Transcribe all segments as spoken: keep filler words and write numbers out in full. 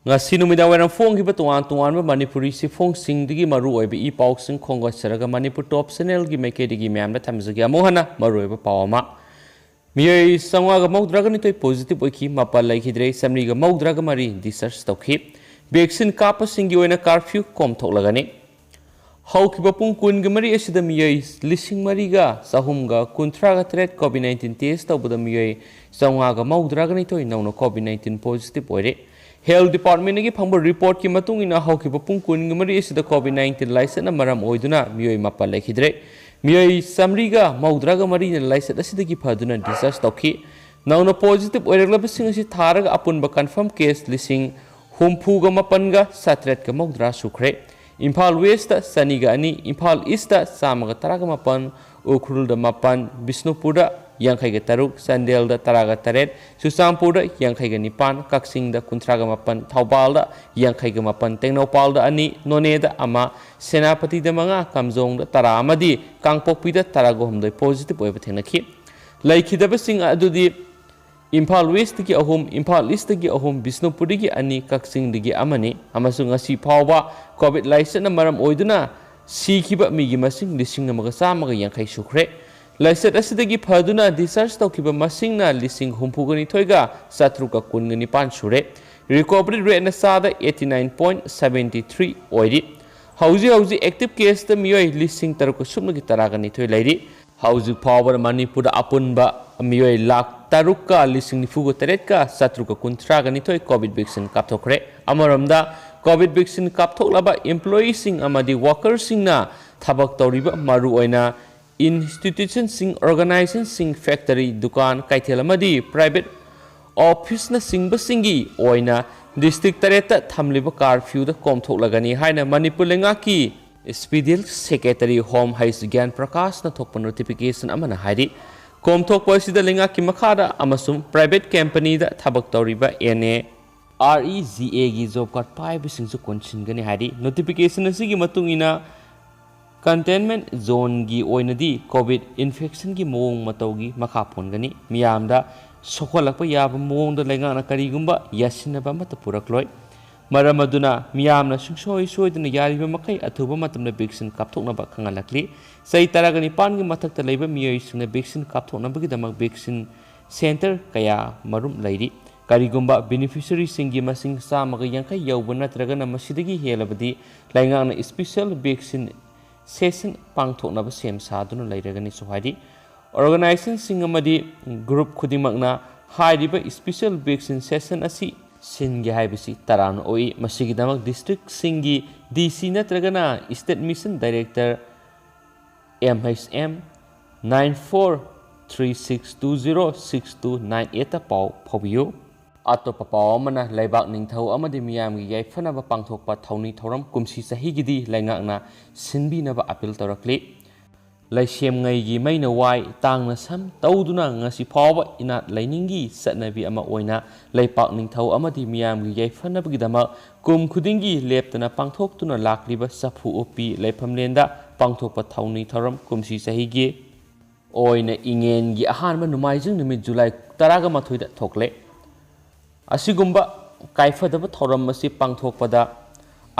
ꯉꯁꯤ ꯅꯨꯃꯤꯗꯥꯡ ꯋꯥꯏꯔꯝ ꯐꯣꯡꯈꯤꯕ ꯇꯣꯉꯥꯟ ꯇꯣꯉꯥꯟꯕ ꯃꯅꯤꯄꯨꯔꯤ ꯆꯦꯐꯣꯡꯁꯤꯡꯗꯒꯤ ꯃꯔꯨꯑꯣꯏꯕ ꯏ ꯄꯥꯎꯁꯤꯡ ꯈꯣꯝꯒꯠꯆꯔꯒ ꯃꯅꯤꯄꯨꯔ ꯇꯣꯞ ꯆꯦꯅꯦꯜꯒꯤ ꯃꯥꯏꯀꯩꯗꯒꯤ ꯃꯌꯥꯝꯗ ꯊꯝꯖꯒꯦ꯫ ꯑꯃꯨꯛ ꯍꯟꯅ ꯃꯔꯨꯑꯣꯏꯕ ꯄꯥꯎ ꯑꯃ꯫ ꯃꯤꯑꯣꯏ ꯆꯥꯝꯃꯉꯥꯒ ꯃꯧꯗ꯭ꯔꯥꯒ ꯅꯤꯊꯣꯏ ꯄꯣꯖꯤꯇꯤꯚ ꯑꯣꯏꯈꯤ, ꯃꯥꯄꯜ ꯂꯩꯈꯤꯗ꯭ꯔꯦ, ꯆꯥꯃꯔꯤꯒ ꯃꯧꯗ꯭ꯔꯥꯒ ꯃꯔꯤ ꯗꯤꯁꯆꯥꯔꯖ ꯇꯧꯈꯤ꯫ ꯚꯦꯛꯁꯤꯟ ꯀꯥꯞꯄꯁꯤꯡꯒꯤ ꯑꯣꯏꯅ ꯀꯥꯔꯐ꯭ꯌꯨ ꯀꯣꯝꯊꯣꯛꯂꯒꯅꯤ꯫ ꯍꯧꯈꯤꯕ ꯄꯨꯡ ꯀꯨꯟꯒ ꯃꯔꯤ ꯑꯁꯤꯗ ꯃꯤꯑꯣꯏ ꯂꯤꯁꯤꯡ ꯃꯔꯤꯒ ꯆꯍꯨꯝꯒ ꯀꯨꯟꯊ꯭ꯔꯥꯒ ꯇꯔꯦꯠ ꯀꯣꯚꯤꯗ ꯅꯥꯏꯟꯇꯤꯟ ꯇꯦꯁ ꯇꯧꯕꯗ ꯃꯤꯑꯣꯏ ꯆꯥꯝꯃꯉꯥꯒ ꯃꯧꯗ꯭ꯔꯥꯒ ꯅꯤꯊꯣꯏ ꯅꯧꯅ ꯀꯣꯚꯤꯗ ꯅꯥꯏꯟꯇꯤꯟ ꯄꯣꯖꯤꯇꯤꯚ ꯑꯣꯏꯔꯦ꯫ ꯍꯦꯜꯊ ꯗꯤꯄꯥꯔꯠꯃꯦꯟꯗꯒꯤ ꯐꯪꯕ ꯔꯤꯄꯣꯔꯠꯀꯤ ꯃꯇꯨꯡ ꯏꯟꯅ ꯍꯧꯈꯤꯕ ꯄꯨꯡ ꯀꯨꯟꯒ ꯃꯔꯤ ꯑꯁꯤꯗ ꯀꯣꯚꯤꯗ ꯅꯥꯏꯟꯇꯤꯟ ꯂꯥꯏꯆꯠꯅ ꯃꯔꯝ ꯑꯣꯏꯗꯨꯅ ꯃꯤꯑꯣꯏ ꯃꯥꯄꯜ ꯂꯩꯈꯤꯗ꯭ꯔꯦ꯫ ꯃꯤꯑꯣꯏ ꯆꯥꯃꯔꯤꯒ ꯃꯧꯗ꯭ꯔꯥꯒ ꯃꯔꯤꯅ ꯂꯥꯏꯆꯠ ꯑꯁꯤꯗꯒꯤ ꯐꯗꯨꯅ ꯗꯤꯁꯆꯥꯔꯖ ꯇꯧꯈꯤ꯫ ꯅꯧꯅ ꯄꯣꯖꯤꯇꯤꯚ ꯑꯣꯏꯔꯛꯂꯕꯁꯤꯡ ꯑꯁꯤ ꯊꯥꯔꯒ ꯑꯄꯨꯟꯕ ꯀꯟꯐꯥꯔꯝ ꯀꯦꯁ ꯂꯤꯁꯤꯡ ꯍꯨꯝꯐꯨꯒ ꯃꯥꯄꯟꯒ ꯆꯥꯇ꯭ꯔꯦꯠꯀ ꯃꯧꯗ꯭ꯔꯥ ꯁꯨꯈ꯭ꯔꯦ꯫ ꯏꯝꯐꯥꯜ ꯋꯦꯁꯇ ꯆꯅꯤꯒ ꯑꯅꯤ, ꯏꯝꯐꯥꯜ ꯏꯁꯇ ꯆꯥꯝꯃꯒ ꯇꯔꯥꯒ ꯃꯥꯄꯟ, ꯎꯈ꯭ꯔꯨꯜꯗ ꯃꯥꯄꯟ, ꯕꯤꯁꯅꯨꯄꯨꯔꯗ ꯌꯥꯡꯈꯩꯒ ꯇꯔꯨꯛ, ꯆꯥꯟꯗꯦꯜꯗ ꯇꯔꯥꯒ ꯇꯔꯦꯠ, ꯆꯨꯔꯆꯥꯟꯄꯨꯔꯗ ꯌꯥꯡꯈꯩꯒ ꯅꯤꯄꯥꯟ, ꯀꯛꯆꯤꯡꯗ ꯀꯨꯟꯊ꯭ꯔꯥꯒ ꯃꯥꯄꯟ, ꯊꯧꯕꯥꯜꯗ ꯌꯥꯡꯈꯩꯒ ꯃꯥꯄꯟ, ꯇꯦꯡꯅꯧꯄꯥꯜꯗ ꯑꯅꯤ, ꯅꯣꯅꯦꯗ ꯑꯃ, ꯁꯦꯅꯥꯄꯇꯤꯗ ꯃꯉꯥ, ꯀꯥꯝꯖꯣꯡꯗ ꯇꯔꯥ ꯑꯃꯗꯤ ꯀꯥꯡꯄꯣꯛꯄꯤꯗ ꯇꯔꯥꯒ ꯍꯨꯝꯗꯣꯏ ꯄꯣꯖꯤꯇꯤꯚ ꯑꯣꯏꯕ ꯊꯦꯡꯅꯈꯤ꯫ ꯂꯩꯈꯤꯗꯕꯁꯤꯡ ꯑꯗꯨꯗꯤ ꯏꯝꯐꯥꯜ ꯋꯦꯁꯇꯒꯤ ꯑꯍꯨꯝ, ꯏꯝꯐꯥꯜ ꯏꯁꯇꯒꯤ ꯑꯍꯨꯝ, ꯕꯤꯁꯅꯨꯄꯨꯔꯗꯒꯤ ꯑꯅꯤ, ꯀꯛꯆꯤꯡꯗꯒꯤ ꯑꯃꯅꯤ꯫ ꯑꯃꯁꯨꯡ ꯉꯁꯤ ꯐꯥꯎꯕ ꯀꯣꯚꯤꯗ ꯂꯥꯏꯆꯠꯅ ꯃꯔꯝ ꯑꯣꯏꯗꯨꯅ ꯁꯤꯈꯤꯕ ꯃꯤꯒꯤ ꯃꯁꯤꯡ ꯂꯤꯁꯤꯡ ꯑꯃꯒ ꯆꯥꯝꯃꯒ ꯌꯥꯡꯈꯩ ꯁꯨꯈ꯭ꯔꯦ꯫ ꯂꯥꯏꯆꯠ ꯑꯁꯤꯗꯒꯤ ꯐꯗꯨꯅ ꯗꯤꯁꯆꯥꯔꯖ ꯇꯧꯈꯤꯕ ꯃꯁꯤꯡꯅ ꯂꯤꯁꯤꯡ ꯍꯨꯝꯐꯨꯒ ꯅꯤꯊꯣꯏꯒ ꯆꯥꯇ꯭ꯔꯨꯛꯀ ꯀꯨꯟꯒ ꯅꯤꯄꯥꯟ ꯁꯨꯔꯦ꯫ ꯔꯤꯀꯣꯚꯔꯤ ꯔꯦꯠꯅ ꯆꯥꯗ eighty nine point seventy three ꯑꯣꯏꯔꯤ꯫ ꯍꯧꯖꯤꯛ ꯍꯧꯖꯤꯛ ꯑꯦꯛꯇꯤꯚ ꯀꯦꯁꯇ ꯃꯤꯑꯣꯏ ꯂꯤꯁꯤꯡ ꯇꯔꯨꯛꯀ ꯁꯨꯞꯅꯒꯤ ꯇꯔꯥꯒ ꯅꯤꯊꯣꯏ ꯂꯩꯔꯤ꯫ ꯍꯧꯖꯤꯛ ꯐꯥꯎꯕꯗ ꯃꯅꯤꯄꯨꯔꯗ ꯑꯄꯨꯟꯕ ꯃꯤꯑꯣꯏ ꯂꯥꯈ ꯇꯔꯨꯛꯀ ꯂꯤꯁꯤꯡ ꯅꯤꯐꯨꯒ ꯇꯔꯦꯠꯀ ꯆꯥꯇ꯭ꯔꯨꯛꯀ ꯀꯨꯟꯊ꯭ꯔꯥꯒ ꯅꯤꯊꯣꯏ ꯀꯣꯚꯤꯗ ꯚꯦꯛꯁꯤꯟ ꯀꯥꯞꯊꯣꯛꯈ꯭ꯔꯦ꯫ ꯑꯃꯔꯣꯝꯗ, ꯀꯣꯚꯤꯗ ꯚꯦꯛꯁꯤꯟ ꯀꯥꯞꯊꯣꯛꯂꯕ ꯏꯝꯄ꯭ꯂꯣꯌꯤꯁꯤꯡ ꯑꯃꯗꯤ ꯋꯥꯀꯔꯁꯤꯡꯅ ꯊꯕꯛ ꯇꯧꯔꯤꯕ ꯃꯔꯨꯑꯣꯏꯅ ꯏꯟꯁꯇꯤꯇ꯭ꯌꯨꯁꯟꯁꯤꯡ, ꯑꯣꯔꯒꯅꯥꯏꯖꯦꯁꯟꯁꯤꯡ, ꯐꯦꯛꯇꯔꯤ, ꯗꯨꯀꯥꯟ, ꯀꯩꯊꯦꯜ ꯑꯃꯗꯤ ꯄ꯭ꯔꯥꯏꯚꯦꯠ ꯑꯣꯐꯤꯁꯅꯆꯤꯡꯕꯁꯤꯡꯒꯤ ꯑꯣꯏꯅ ꯗꯤꯁꯇ꯭ꯔꯤꯛ ꯇꯔꯦꯠꯇ ꯊꯝꯂꯤꯕ ꯀꯥꯔꯐ꯭ꯌꯨꯗ ꯀꯣꯝꯊꯣꯛꯂꯒꯅꯤ ꯍꯥꯏꯅ ꯃꯅꯤꯄꯨꯔ ꯂꯩꯉꯥꯛꯀꯤ ꯁ꯭ꯄꯤꯗꯤꯌꯦꯜ ꯁꯦꯀ꯭ꯔꯦꯇꯔꯤ ꯍꯣꯝ ꯍꯩꯁ ꯒ꯭ꯌꯥꯟ ꯄ꯭ꯔꯀꯥꯁꯅ ꯊꯣꯛꯄ ꯅꯣꯇꯤꯐꯤꯀꯦꯁꯟ ꯑꯃꯅ ꯍꯥꯏꯔꯤ꯫ ꯀꯣꯝꯊꯣꯛꯄ ꯑꯁꯤꯗ ꯂꯩꯉꯥꯛꯀꯤ ꯃꯈꯥꯗ ꯑꯃꯁꯨꯡ ꯄ꯭ꯔꯥꯏꯚꯦꯠ ꯀꯝꯄꯅꯤꯗ ꯊꯕꯛ ꯇꯧꯔꯤꯕ N A R E G ꯑꯦꯒꯤ ꯖꯣꯕ ꯀꯥꯔꯗ ꯄꯥꯏꯕꯁꯤꯡꯁꯨ ꯀꯣꯟꯁꯤꯟꯒꯅꯤ ꯍꯥꯏꯔꯤ꯫ ꯅꯣꯇꯤꯐꯤꯀꯦꯁꯟ ꯑꯁꯤꯒꯤ ꯃꯇꯨꯡ ꯏꯟꯅ, ꯀꯟꯇꯦꯟꯃꯦꯟꯠ ꯖꯣꯟꯒꯤ ꯑꯣꯏꯅꯗꯤ ꯀꯣꯚꯤꯗ ꯏꯟꯐꯦꯛꯁꯟꯒꯤ ꯃꯑꯣꯡ ꯃꯇꯧꯒꯤ ꯃꯈꯥ ꯄꯣꯟꯒꯅꯤ꯫ ꯃꯤꯌꯥꯝꯗ ꯁꯣꯛꯍꯜꯂꯛꯄ ꯌꯥꯕ ꯃꯑꯣꯡꯗ ꯂꯩꯉꯥꯛꯅ ꯀꯔꯤꯒꯨꯝꯕ ꯌꯥꯁꯤꯟꯅꯕ ꯑꯃꯠꯇ ꯄꯨꯔꯛꯂꯣꯏ꯫ ꯃꯔꯝ ꯑꯗꯨꯅ ꯃꯤꯌꯥꯝꯅ ꯁꯨꯡꯁꯣꯏ ꯁꯣꯏꯗꯅ ꯌꯥꯔꯤꯕ ꯃꯈꯩ ꯑꯊꯨꯕ ꯃꯇꯝꯗ vaccine ꯀꯥꯞꯊꯣꯛꯅꯕ ꯈꯪꯍꯜꯂꯛꯂꯤ꯫ ꯆꯍꯤ ꯇꯔꯥꯒ ꯅꯤꯄꯥꯟꯒꯤ ꯃꯊꯛꯇ ꯂꯩꯕ ꯃꯤꯑꯣꯏꯁꯤꯡꯅ vaccine ꯀꯥꯞꯊꯣꯛꯅꯕꯒꯤꯗꯃꯛ vaccine center ꯀꯌꯥ ꯃꯔꯨꯝ ꯂꯩꯔꯤ꯫ ꯀꯔꯤꯒꯨꯝꯕ beneficiaryꯁꯤꯡꯒꯤ ꯃꯁꯤꯡ ꯆꯥꯝꯃꯒ ꯌꯥꯡꯈꯩ ꯌꯧꯕ ꯅꯠꯇ꯭ꯔꯒꯅ ꯃꯁꯤꯗꯒꯤ ꯍꯦꯜꯂꯕꯗꯤ ꯂꯩꯉꯥꯛꯅ special vaccine session ꯄꯥꯡꯊꯣꯛꯅꯕ ꯁꯦꯝ ꯁꯥꯗꯨꯅ ꯂꯩꯔꯒꯅꯤꯁꯨ ꯍꯥꯏꯔꯤ꯫ Organizationꯁꯤꯡ ꯑꯃꯗꯤ group ꯈꯨꯗꯤꯡꯃꯛꯅ ꯍꯥꯏꯔꯤꯕ special vaccine session ꯑꯁꯤ ꯁꯤꯟꯒꯦ ꯍꯥꯏꯕꯁꯤ ꯇꯔꯥꯝꯅ ꯑꯣꯛꯏ꯫ ꯃꯁꯤꯒꯤꯗꯃꯛ districtꯁꯤꯡꯒꯤ DC ꯅꯠꯇ꯭ꯔꯒꯅ State Mission Director, MHM, nine four three six two zero six two nine eightꯇ ꯄꯥꯎ ꯐꯥꯎꯕꯤꯌꯨ꯫ ꯑꯇꯣꯞꯄ ꯄꯥꯎ ꯑꯃꯅ, ꯂꯩꯕꯥꯛ ꯅꯤꯡꯊꯧ ꯑꯃꯗꯤ ꯃꯤꯌꯥꯝꯒꯤ ꯌꯥꯏꯐꯅꯕ ꯄꯥꯡꯊꯣꯛꯄ ꯊꯧꯅꯤ ꯊꯧꯔꯝ ꯀꯨꯝꯁꯤ ꯆꯍꯤꯒꯤꯗꯤ ꯂꯩꯉꯥꯛꯅ ꯁꯤꯟꯕꯤꯅꯕ appeal ꯇꯧꯔꯛꯂꯤ꯫ ꯂꯩꯁꯦꯝꯉꯩꯒꯤ ꯃꯩꯅ ꯋꯥꯏ, ꯇꯥꯡꯅ ꯁꯝ ꯇꯧꯗꯨꯅ ꯉꯁꯤ ꯐꯥꯎꯕ ꯏꯅꯥꯠ ꯂꯥꯏꯅꯤꯡꯒꯤ ꯆꯠꯅꯕꯤ ꯑꯃ ꯑꯣꯏꯅ ꯂꯩꯄꯥꯛ ꯅꯤꯡꯊꯧ ꯑꯃꯗꯤ ꯃꯤꯌꯥꯝꯒꯤ ꯌꯥꯏꯐꯅꯕꯒꯤꯗꯃꯛ ꯀꯨꯝ ꯈꯨꯗꯤꯡꯒꯤ ꯂꯦꯞꯇꯅ ꯄꯥꯡꯊꯣꯛꯇꯨꯅ ꯂꯥꯛꯂꯤꯕ ꯆꯐꯨ ꯎꯞꯄꯤ ꯂꯩꯐꯝꯂꯦꯟꯗ ꯄꯥꯡꯊꯣꯛꯄ ꯊꯧꯅꯤ ꯊꯧꯔꯝ ꯀꯨꯝꯁꯤ ꯆꯍꯤꯒꯤ ꯑꯣꯏꯅ ꯏꯉꯦꯟꯒꯤ ꯑꯍꯥꯟꯕ ꯅꯣꯡꯃꯥꯏꯖꯤꯡ ꯅꯨꯃꯤꯠ ꯖꯨꯂꯥꯏ ꯇꯔꯥꯒ ꯃꯥꯊꯣꯏꯗ ꯊꯣꯛꯂꯦ꯫ ꯑꯁꯤꯒꯨꯝꯕ ꯀꯥꯏꯐꯗꯕ ꯊꯧꯔꯝ ꯑꯁꯤ ꯄꯥꯡꯊꯣꯛꯄꯗ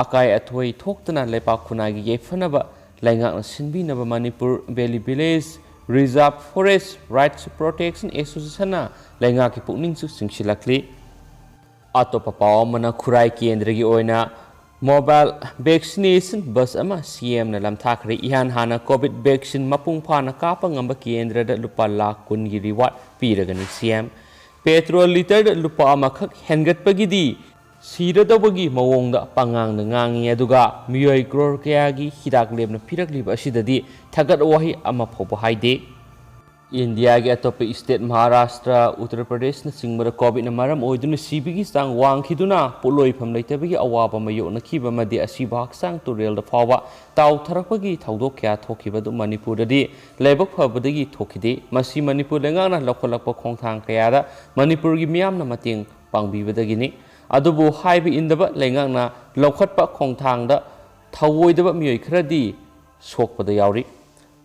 ꯑꯀꯥꯏ ꯑꯊꯣꯏ ꯊꯣꯛꯇꯅ ꯂꯩꯄꯥꯛ ꯈꯨꯟꯅꯥꯏꯒꯤ ꯌꯥꯏꯐꯅꯕ ꯂꯩꯉꯥꯛꯅ ꯁꯤꯟꯕꯤꯅꯕ Manipur Valley Village Reserve Forest Rights Protection Associationꯅ ꯂꯩꯉꯥꯛꯀꯤ ꯄꯨꯛꯅꯤꯡꯁꯨ ꯆꯤꯡꯁꯤꯜꯂꯛꯂꯤ꯫ ꯑꯇꯣꯞꯄ ꯄꯥꯎ ꯑꯃꯅ, ꯈꯨꯔꯥꯏ ꯀꯦꯟꯗ꯭ꯔꯒꯤ ꯑꯣꯏꯅ mobile vaccination bus ꯑꯃ CMꯅ ꯂꯝꯊꯥꯈ꯭ꯔꯦ꯫ ꯏꯍꯥꯟ ꯍꯥꯟꯅ COVID vaccine ꯃꯄꯨꯡ ꯐꯥꯅ ꯀꯥꯞꯄ ꯉꯝꯕ ꯀꯦꯟꯗ꯭ꯔꯗ ꯂꯨꯄꯥ ꯂꯥꯈ ꯀꯨꯟꯒꯤ reward ꯄꯤꯔꯒꯅꯤ꯫ CM petrol litre ꯗ ꯂꯨꯄꯥ ꯑꯃꯈꯛ ꯍꯦꯟꯒꯠꯄꯒꯤꯗꯤ ꯁꯤꯔꯗꯧꯕꯒꯤ ꯃꯑꯣꯡꯗ ꯄꯉꯥꯡꯗ ꯉꯥꯡꯉꯤ, ꯑꯗꯨꯒ ꯃꯤꯑꯣꯏ ꯀ꯭ꯔꯣꯔ ꯀꯌꯥꯒꯤ ꯍꯤꯗꯥꯛ ꯂꯦꯝꯅ ꯄꯤꯔꯛꯂꯤꯕ ꯑꯁꯤꯗꯗꯤ ꯊꯥꯒꯠ ꯋꯥꯍꯩ ꯑꯃ ꯐꯥꯎꯕ ꯍꯥꯏꯗꯦ꯫ ꯏꯟꯗꯤꯌꯥꯒꯤ ꯑꯇꯣꯞꯄ state, ꯃꯍꯥꯔꯥꯁꯇ꯭ꯔ, ꯎꯠꯇꯔ ꯄ꯭ꯔꯗꯦꯁꯅꯆꯤꯡꯕꯗ COVIDꯅ ꯃꯔꯝ ꯑꯣꯏꯗꯨꯅ ꯁꯤꯕꯒꯤ ꯆꯥꯡ ꯋꯥꯡꯈꯤꯗꯨꯅ ꯄꯣꯠꯂꯣꯏꯐꯝ ꯂꯩꯇꯕꯒꯤ ꯑꯋꯥꯕ ꯃꯥꯌꯣꯛꯅꯈꯤꯕ ꯑꯃꯗꯤ ꯑꯁꯤꯕ ꯍꯛꯆꯥꯡ ꯇꯨꯔꯦꯜꯗ ꯐꯥꯎꯕ ꯇꯥꯎꯊꯔꯛꯄꯒꯤ ꯊꯧꯗꯣꯛ ꯀꯌꯥ ꯊꯣꯛꯈꯤꯕ ꯑꯗꯨ ꯃꯅꯤꯄꯨꯔꯗꯗꯤ ꯂꯥꯏꯕꯛ ꯐꯕꯗꯒꯤ ꯊꯣꯛꯈꯤꯗꯦ꯫ ꯃꯁꯤ ꯃꯅꯤꯄꯨꯔ ꯂꯩꯉꯥꯛꯅ ꯂꯧꯈꯠꯂꯛꯄ ꯈꯣꯡꯊꯥꯡ ꯀꯌꯥꯗ ꯃꯅꯤꯄꯨꯔꯒꯤ ꯃꯤꯌꯥꯝꯅ ꯃꯇꯦꯡ ꯄꯥꯡꯕꯤꯕꯗꯒꯤꯅꯤ꯫ ꯑꯗꯨꯕꯨ ꯍꯥꯏꯕ ꯏꯟꯗꯕ ꯂꯩꯉꯥꯛꯅ ꯂꯧꯈꯠꯄ ꯈꯣꯡꯊꯥꯡꯗ ꯊꯧꯑꯣꯏꯗꯕ ꯃꯤꯑꯣꯏ ꯈꯔꯗꯤ ꯁꯣꯛꯄꯗ ꯌꯥꯎꯔꯤ꯫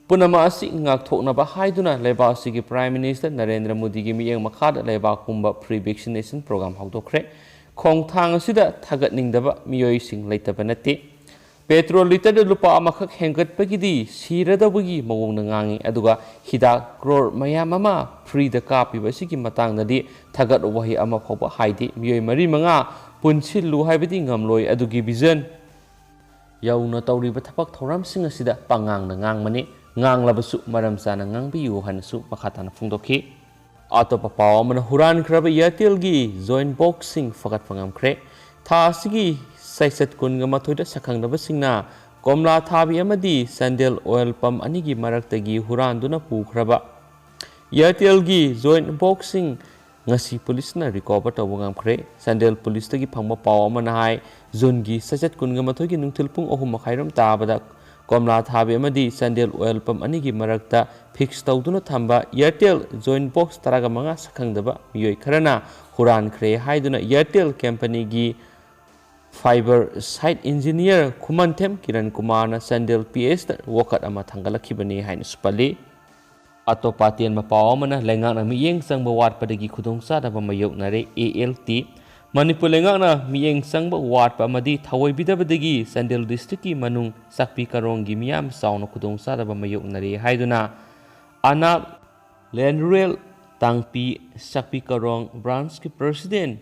ꯄꯨꯝꯅꯃꯛ ꯑꯁꯤ ꯉꯥꯛꯊꯣꯛꯅꯕ ꯍꯥꯏꯗꯨꯅ ꯂꯩꯕꯥꯛ ꯑꯁꯤꯒꯤ Prime Minister ꯅꯔꯦꯟꯗ꯭ꯔ ꯃꯣꯗꯤꯒꯤ ꯃꯤꯠꯌꯦꯡ ꯃꯈꯥꯗ ꯂꯩꯕꯥꯛ ꯄꯨꯝꯕ free vaccination program ꯍꯧꯗꯣꯛꯈ꯭ꯔꯦ꯫ ꯈꯣꯡꯊꯥꯡ ꯑꯁꯤꯗ ꯊꯥꯒꯠꯅꯤꯡꯗꯕ ꯃꯤꯑꯣꯏꯁꯤꯡ ꯂꯩꯇꯕ ꯅꯠꯇꯦ꯫ ꯄꯦꯇ꯭ꯔꯣꯜ ꯂꯤꯇꯔꯗ ꯂꯨꯄꯥ ꯑꯃꯈꯛ ꯍꯦꯟꯒꯠꯄꯒꯤꯗꯤ ꯁꯤꯔꯗꯧꯕꯒꯤ ꯃꯑꯣꯡꯗ ꯉꯥꯡꯉꯤ, ꯑꯗꯨꯒ ꯍꯤꯗꯥꯛ ꯀ꯭ꯔꯣꯔ ꯃꯌꯥꯝ ꯑꯃ ꯐ꯭ꯔꯤꯗ ꯀꯥꯞꯄꯤꯕ ꯑꯁꯤꯒꯤ ꯃꯇꯥꯡꯗꯗꯤ ꯊꯥꯒꯠ ꯋꯥꯍꯩ ꯑꯃ ꯐꯥꯎꯕ ꯍꯥꯏꯗꯦ꯫ ꯃꯤꯑꯣꯏ ꯃꯔꯤ ꯃꯉꯥ ꯄꯨꯟꯁꯤꯜꯂꯨ ꯍꯥꯏꯕꯗꯤ ꯉꯝꯂꯣꯏ, ꯑꯗꯨꯒꯤ ꯚꯤꯖꯟ ꯌꯧꯅ ꯇꯧꯔꯤꯕ ꯊꯕꯛ ꯊꯧꯔꯝꯁꯤꯡ ꯑꯁꯤꯗ ꯄꯉꯥꯡꯗ ꯉꯥꯡꯕꯅꯤ, ꯉꯥꯡꯂꯕꯁꯨ ꯃꯔꯝ ꯆꯥꯅ ꯉꯥꯡꯕꯤꯌꯨ ꯍꯥꯏꯅꯁꯨ ꯃꯈꯥ ꯇꯥꯅ ꯐꯣꯡꯗꯣꯛꯈꯤ꯫ ꯑꯇꯣꯞꯄ ꯄꯥꯎ ꯑꯃꯅ, ꯍꯨꯔꯥꯟꯈ꯭ꯔꯕ Airtelꯒꯤ join boxꯁꯤꯡ ꯐꯒꯠꯄ ꯉꯝꯈ꯭ꯔꯦ꯫ ꯊꯥ ꯑꯁꯤꯒꯤ ꯆꯩꯆꯠ ꯀꯨꯟꯒ ꯃꯥꯊꯣꯏꯗ ꯁꯛꯈꯪꯅꯕꯁꯤꯡꯅ ꯀꯣꯝꯂꯥ ꯊꯥꯕꯤ ꯑꯃꯗꯤ ꯆꯥꯟꯗꯦꯜ oil pump ꯑꯅꯤꯒꯤ ꯃꯔꯛꯇꯒꯤ ꯍꯨꯔꯥꯟꯗꯨꯅ ꯄꯨꯈ꯭ꯔꯕ Airtelꯒꯤ join boxꯁꯤꯡ ꯉꯁꯤ ꯄꯨꯂꯤꯁꯅ recover ꯇꯧꯕ ꯉꯝꯈ꯭ꯔꯦ꯫ ꯆꯥꯟꯗꯦꯜ ꯄꯨꯂꯤꯁꯇꯒꯤ ꯐꯪꯕ ꯄꯥꯎ ꯑꯃꯅ ꯍꯥꯏ, ꯖꯨꯟꯒꯤ ꯆꯩꯆꯠ ꯀꯨꯟꯒ ꯃꯥꯊꯣꯏꯒꯤ ꯅꯨꯡꯊꯤꯜ ꯄꯨꯡ ꯑꯍꯨꯝ ꯃꯈꯥꯏꯔꯣꯝ ꯇꯥꯕꯗ ꯀꯣꯝꯂꯥ ꯊꯥꯕꯤ ꯑꯃꯗꯤ ꯆꯥꯟꯗꯦꯜ oil pump ꯑꯅꯤꯒꯤ ꯃꯔꯛꯇ fix ꯇꯧꯗꯨꯅ ꯊꯝꯕ Airtel join box ꯇꯔꯥꯒ ꯃꯉꯥ ꯁꯛꯈꯪꯗꯕ ꯃꯤꯑꯣꯏ ꯈꯔꯅ ꯍꯨꯔꯥꯟꯈ꯭ꯔꯦ ꯍꯥꯏꯗꯨꯅ Airtel companyꯒꯤ fiber site engineer ꯈꯨꯃꯟꯊꯦꯝ ꯀꯤꯔꯟ ꯀꯨꯃꯥꯔꯅ ꯆꯥꯟꯗꯦꯜ PSꯇ ꯋꯥꯀꯠ ꯑꯃ ꯊꯥꯡꯒꯠꯂꯛꯈꯤꯕꯅꯤ ꯍꯥꯏꯅꯁꯨ ꯄꯜꯂꯤ꯫ ꯑꯇꯣꯞꯄ ꯑꯇꯦꯟꯕ ꯄꯥꯎ ꯑꯃꯅ, ꯂꯩꯉꯥꯛꯅ ꯃꯤꯠꯌꯦꯡ ꯆꯪꯕ ꯋꯥꯠꯄꯗꯒꯤ ꯈꯨꯗꯣꯡꯆꯥꯗꯕ ꯃꯥꯌꯣꯛꯅꯔꯦ, ALT꯫ ꯃꯅꯤꯄꯨꯔ ꯂꯩꯉꯥꯛꯅ ꯃꯤꯠꯌꯦꯡ ꯆꯪꯕ ꯋꯥꯠꯄ ꯑꯃꯗꯤ ꯊꯑꯣꯏꯕꯤꯗꯕꯗꯒꯤ ꯆꯥꯟꯗꯦꯜ districtꯀꯤ ꯃꯅꯨꯡ ꯆꯥꯛꯄꯤ ꯀꯔꯣꯡꯒꯤ ꯃꯤꯌꯥꯝ ꯆꯥꯎꯅ ꯈꯨꯗꯣꯡꯆꯥꯗꯕ ꯃꯥꯌꯣꯛꯅꯔꯦ ꯍꯥꯏꯗꯨꯅ ꯑꯅꯥꯠ ꯂꯦꯟꯔꯨꯔꯦꯜ ꯇꯥꯡꯄꯤ ꯆꯥꯛꯄꯤ ꯀꯔꯣꯡ branchꯀꯤ president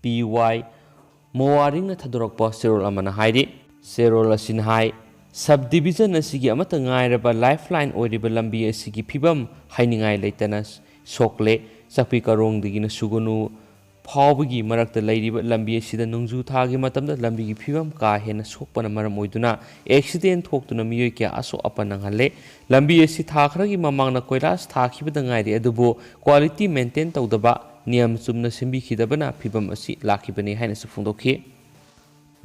P Y ꯃꯣꯋꯥꯔꯤꯡꯅ ꯊꯥꯗꯣꯔꯛꯄ ꯆꯦꯔꯣꯜ ꯑꯃꯅ ꯍꯥꯏꯔꯤ꯫ ꯆꯦꯔꯣꯜ ꯑꯁꯤꯅ ꯍꯥꯏ, sub division ꯑꯁꯤꯒꯤ ꯑꯃꯠꯇ ꯉꯥꯏꯔꯕ lifeline ꯑꯣꯏꯔꯤꯕ ꯂꯝꯕꯤ ꯑꯁꯤꯒꯤ ꯐꯤꯕꯝ ꯍꯥꯏꯅꯤꯡꯉꯥꯏ ꯂꯩꯇꯅ ꯁꯣꯛꯂꯦ꯫ ꯆꯥꯛꯄꯤ ꯀꯔꯣꯡꯗꯒꯤꯅ ꯁꯨꯒꯅꯨ ꯐꯥꯎꯕꯒꯤ ꯃꯔꯛꯇ ꯂꯩꯔꯤꯕ ꯂꯝꯕꯤ ꯑꯁꯤꯗ ꯅꯣꯡꯖꯨ ꯊꯥꯒꯤ ꯃꯇꯝꯗ ꯂꯝꯕꯤꯒꯤ ꯐꯤꯕꯝ ꯀꯥ ꯍꯦꯟꯅ ꯁꯣꯛꯄꯅ ꯃꯔꯝ ꯑꯣꯏꯗꯨꯅ accident ꯊꯣꯛꯇꯨꯅ ꯃꯤꯑꯣꯏ ꯀꯌꯥ ꯑꯁꯣꯛ ꯑꯄꯟ ꯅꯪꯍꯜꯂꯦ꯫ ꯂꯝꯕꯤ ꯑꯁꯤ ꯊꯥ ꯈꯔꯒꯤ ꯃꯃꯥꯡꯗ ꯀꯣꯏꯂꯥꯁ ꯊꯥꯈꯤꯕꯗ ꯉꯥꯏꯔꯤ, ꯑꯗꯨꯕꯨ quality maintain ꯇꯧꯗꯕ, ꯅꯤꯌꯝ ꯆꯨꯝꯅ ꯁꯦꯝꯕꯤꯈꯤꯗꯕꯅ ꯐꯤꯕꯝ ꯑꯁꯤ ꯂꯥꯛꯈꯤꯕꯅꯤ ꯍꯥꯏꯅꯁꯨ ꯐꯣꯡꯗꯣꯛꯈꯤ꯫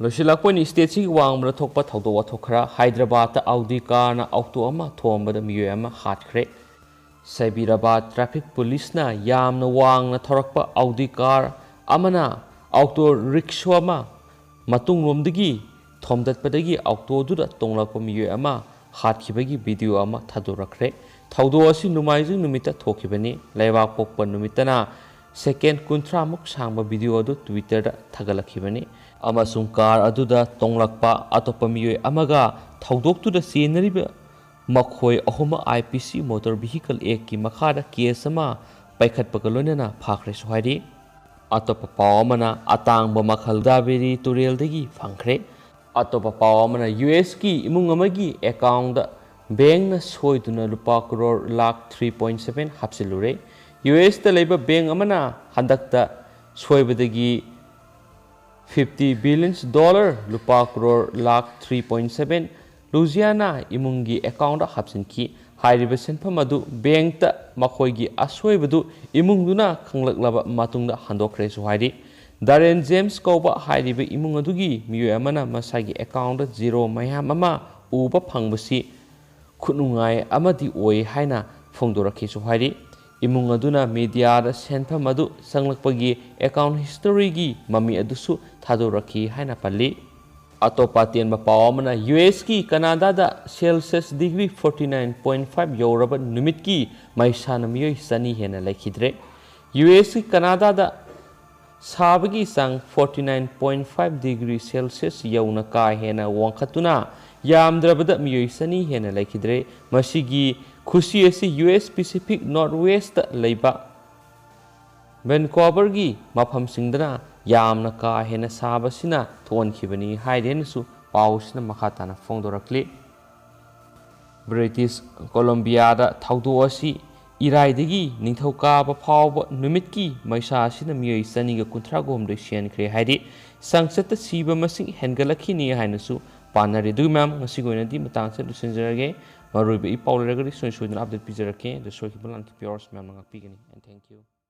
ꯂꯣꯏꯁꯤꯜꯂꯛꯄ ꯑꯣꯏꯅ stateꯁꯤꯒꯤ ꯋꯥꯡꯃꯗ ꯊꯣꯛꯄ ꯊꯧꯗꯣꯛ ꯋꯥꯊꯣꯛ ꯈꯔ꯫ ꯍꯥꯏꯗ꯭ꯔꯕꯥꯗꯇ Audi carꯅ auto ꯑꯃ ꯊꯣꯝꯕꯗ ꯃꯤꯑꯣꯏ ꯑꯃ ꯍꯥꯠꯈ꯭ꯔꯦ꯫ ꯁꯥꯏꯕꯤꯔꯥꯕꯥꯗ traffic policeꯅ ꯌꯥꯝꯅ ꯋꯥꯡꯅ ꯊꯧꯔꯛꯄ Audi car ꯑꯃꯅ auto rickshaw ꯑꯃ ꯃꯇꯨꯡꯂꯣꯝꯗꯒꯤ ꯊꯣꯝꯗꯠꯄꯗꯒꯤ autoꯗꯨꯗ ꯇꯣꯡꯂꯛꯄ ꯃꯤꯑꯣꯏ ꯑꯃ ꯍꯥꯠꯈꯤꯕꯒꯤ video ꯑꯃ ꯊꯥꯗꯣꯔꯛꯈ꯭ꯔꯦ꯫ ꯊꯧꯗꯣꯛ ꯑꯁꯤ ꯅꯣꯡꯃꯥꯏꯖꯤꯡ ꯅꯨꯃꯤꯠꯇ ꯊꯣꯛꯈꯤꯕꯅꯤ꯫ ꯂꯩꯕꯥꯛꯄꯣꯛꯄ ꯅꯨꯃꯤꯠꯇꯅ ꯁꯦꯀꯦꯟ ꯀꯨꯟꯊ꯭ꯔꯥꯃꯨꯛ ꯁꯥꯡꯕ ꯚꯤꯗꯤꯑꯣ ꯑꯗꯨ ꯇ꯭ꯋꯤꯇꯔꯗ ꯊꯥꯒꯠꯂꯛꯈꯤꯕꯅꯤ꯫ ꯑꯃꯁꯨꯡ ꯀꯥꯔ ꯑꯗꯨꯗ ꯇꯣꯡꯂꯛꯄ ꯑꯇꯣꯞꯄ ꯃꯤꯑꯣꯏ ꯑꯃꯒ ꯊꯧꯗꯣꯛꯇꯨꯗ ꯆꯦꯟꯅꯔꯤꯕ ꯃꯈꯣꯏ ꯑꯍꯨꯝ ꯑꯥꯏ ꯄꯤ ꯁꯤ ꯃꯣꯇꯣꯔ ꯚꯤꯍꯤꯀꯜ ꯑꯦꯛꯀꯤ ꯃꯈꯥꯗ ꯀꯦꯁ ꯑꯃ ꯄꯥꯏꯈꯠꯄꯒ ꯂꯣꯏꯅꯅ ꯐꯥꯈ꯭ꯔꯦꯁꯨ ꯍꯥꯏꯔꯤ꯫ ꯑꯇꯣꯞꯄ ꯄꯥꯎ ꯑꯃꯅ, ꯑꯇꯥꯡꯕ ꯃꯈꯜ ꯗꯥꯕꯦꯔꯤ ꯇꯨꯔꯦꯜꯗꯒꯤ ꯐꯪꯈ꯭ꯔꯦ꯫ ꯑꯇꯣꯞꯄ ꯄꯥꯎ ꯑꯃꯅ, ꯌꯨ ꯑꯦꯁꯀꯤ ꯏꯃꯨꯡ ꯑꯃꯒꯤ ꯑꯦꯀꯥꯎꯟꯗ ꯕꯦꯡꯅ ꯁꯣꯏꯗꯨꯅ ꯂꯨꯄꯥ crore lakh three point seven ꯍꯥꯞꯆꯤꯜꯂꯨꯔꯦ꯫ ꯌꯨ ꯑꯦꯁꯇ ꯂꯩꯕ ꯕꯦꯡ ꯑꯃꯅ ꯍꯟꯗꯛꯇ ꯁꯣꯏꯕꯗꯒꯤ ꯐꯤꯐꯇꯤ ꯕꯤꯂꯤꯌꯟꯁ ꯗꯣꯂꯔ, ꯂꯨꯄꯥ crore lakh three point seven, ꯂꯨꯖꯤꯌꯥꯅꯥ ꯏꯃꯨꯡꯒꯤ ꯑꯦꯀꯥꯎꯟꯗ ꯍꯥꯞꯆꯤꯟꯈꯤ꯫ ꯍꯥꯏꯔꯤꯕ ꯁꯦꯟꯐꯝ ꯑꯗꯨ ꯕꯦꯡꯛꯇ ꯃꯈꯣꯏꯒꯤ ꯑꯁꯣꯏꯕꯗꯨ ꯏꯃꯨꯡꯗꯨꯅ ꯈꯪꯂꯛꯂꯕ ꯃꯇꯨꯡꯗ ꯍꯟꯗꯣꯛꯈ꯭ꯔꯦꯁꯨ ꯍꯥꯏꯔꯤ꯫ ꯗꯥꯔꯦꯟ ꯖꯦꯝꯁ ꯀꯧꯕ ꯍꯥꯏꯔꯤꯕ ꯏꯃꯨꯡ ꯑꯗꯨꯒꯤ ꯃꯤꯑꯣꯏ ꯑꯃꯅ ꯃꯁꯥꯒꯤ ꯑꯦꯀꯥꯎꯟꯗ ꯖꯤꯔꯣ ꯃꯌꯥꯝ ꯑꯃ ꯎꯕ ꯐꯪꯕꯁꯤ ꯈꯨꯅꯨꯡꯉꯥꯏ ꯑꯃꯗꯤ ꯑꯣꯏ ꯍꯥꯏꯅ ꯐꯣꯡꯗꯣꯔꯛꯈꯤꯁꯨ ꯍꯥꯏꯔꯤ꯫ ꯏꯃꯨꯡ ꯑꯗꯨꯅ ꯃꯤꯗꯤꯌꯥꯗ ꯁꯦꯟꯐꯝ ꯑꯗꯨ ꯆꯪꯂꯛꯄꯒꯤ ꯑꯦꯀꯥꯎꯟ ꯍꯤꯁꯇꯣꯔꯤꯒꯤ ꯃꯃꯤ ꯑꯗꯨꯁꯨ ꯊꯥꯗꯣꯔꯛꯈꯤ ꯍꯥꯏꯅ ꯄꯜꯂꯤ꯫ ꯑꯇꯣꯞꯄ ꯑꯇꯦꯟꯕ ꯄꯥꯎ ꯑꯃꯅ, ꯌꯨ ꯑꯦꯁꯀꯤ ꯀꯅꯥꯗꯥꯗ Celsius degree forty nine point five ꯌꯧꯔꯕ ꯅꯨꯃꯤꯠꯀꯤ ꯃꯩꯁꯥꯅ ꯃꯤꯑꯣꯏ ꯆꯅꯤ ꯍꯦꯟꯅ ꯂꯩꯈꯤꯗ꯭ꯔꯦ꯫ ꯌꯨ ꯑꯦꯁꯀꯤ ꯀꯅꯥꯗꯥꯗ ꯁꯥꯕꯒꯤ ꯆꯥꯡ forty nine point five degree Celsius ꯌꯧꯅ ꯀꯥ ꯍꯦꯟꯅ ꯋꯥꯡꯈꯠꯇꯨꯅ ꯌꯥꯝꯗ꯭ꯔꯕꯗ ꯃꯤꯑꯣꯏ ꯆꯅꯤ ꯍꯦꯟꯅ ꯂꯩꯈꯤꯗ꯭ꯔꯦ꯫ ꯃꯁꯤꯒꯤ ꯈꯨꯁꯤ ꯑꯁꯤ U S Pacific north west ꯂꯩꯕ ꯚꯦꯟꯀꯣꯚꯔꯒꯤ ꯃꯐꯝꯁꯤꯡꯗꯅ ꯌꯥꯝꯅ ꯀꯥ ꯍꯦꯟꯅ ꯁꯥꯕꯁꯤꯅ ꯊꯣꯛꯍꯟꯈꯤꯕꯅꯤ ꯍꯥꯏꯔꯦꯅꯁꯨ ꯄꯥꯎꯁꯤꯅ ꯃꯈꯥ ꯇꯥꯅ ꯐꯣꯡꯗꯣꯔꯛꯂꯤ꯫ ꯕ꯭ꯔꯤꯇꯤꯁ ꯀꯣꯂꯣꯝꯕꯤꯌꯥꯗ ꯊꯧꯗꯣꯛ ꯑꯁꯤ ꯏꯔꯥꯏꯗꯒꯤ ꯅꯤꯡꯊꯧꯀꯥꯕ ꯐꯥꯎꯕ ꯅꯨꯃꯤꯠꯀꯤ ꯃꯩꯁꯥ ꯑꯁꯤꯅ ꯃꯤꯑꯣꯏ ꯆꯅꯤꯒ ꯀꯨꯟꯊ꯭ꯔꯥꯒ ꯍꯨꯝꯗꯣꯏ ꯁꯤꯍꯟꯈ꯭ꯔꯦ ꯍꯥꯏꯔꯤ꯫ ꯆꯥꯡꯆꯠꯇ ꯁꯤꯕ ꯃꯁꯤꯡ ꯍꯦꯟꯒꯠꯂꯛꯈꯤꯅꯤ ꯍꯥꯏꯅꯁꯨ ꯄꯥꯅꯔꯤ꯫ ꯑꯗꯨꯒ ꯃꯌꯥꯝ, ꯉꯁꯤꯒꯤ ꯑꯣꯏꯅꯗꯤ ꯃꯇꯥꯡꯁꯤꯗ ꯂꯣꯏꯁꯤꯟꯖꯔꯒꯦ꯫ ꯃꯔꯨꯑꯣꯏꯕ ꯏ ꯄꯥꯎ ꯂꯩꯔꯒꯗꯤ ꯁꯣꯏ ꯁꯣꯏꯗꯅ ꯑꯞꯗꯦꯠ ꯄꯤꯖꯔꯛꯀꯦ꯫ ꯑꯗꯨ ꯁꯣꯏꯈꯤꯕ ꯂꯥꯟꯈꯤꯕ ꯌꯥꯎꯔꯁꯨ ꯃꯌꯥꯝꯅ ꯉꯥꯛꯄꯤꯒꯅꯤ꯫ And thank you꯫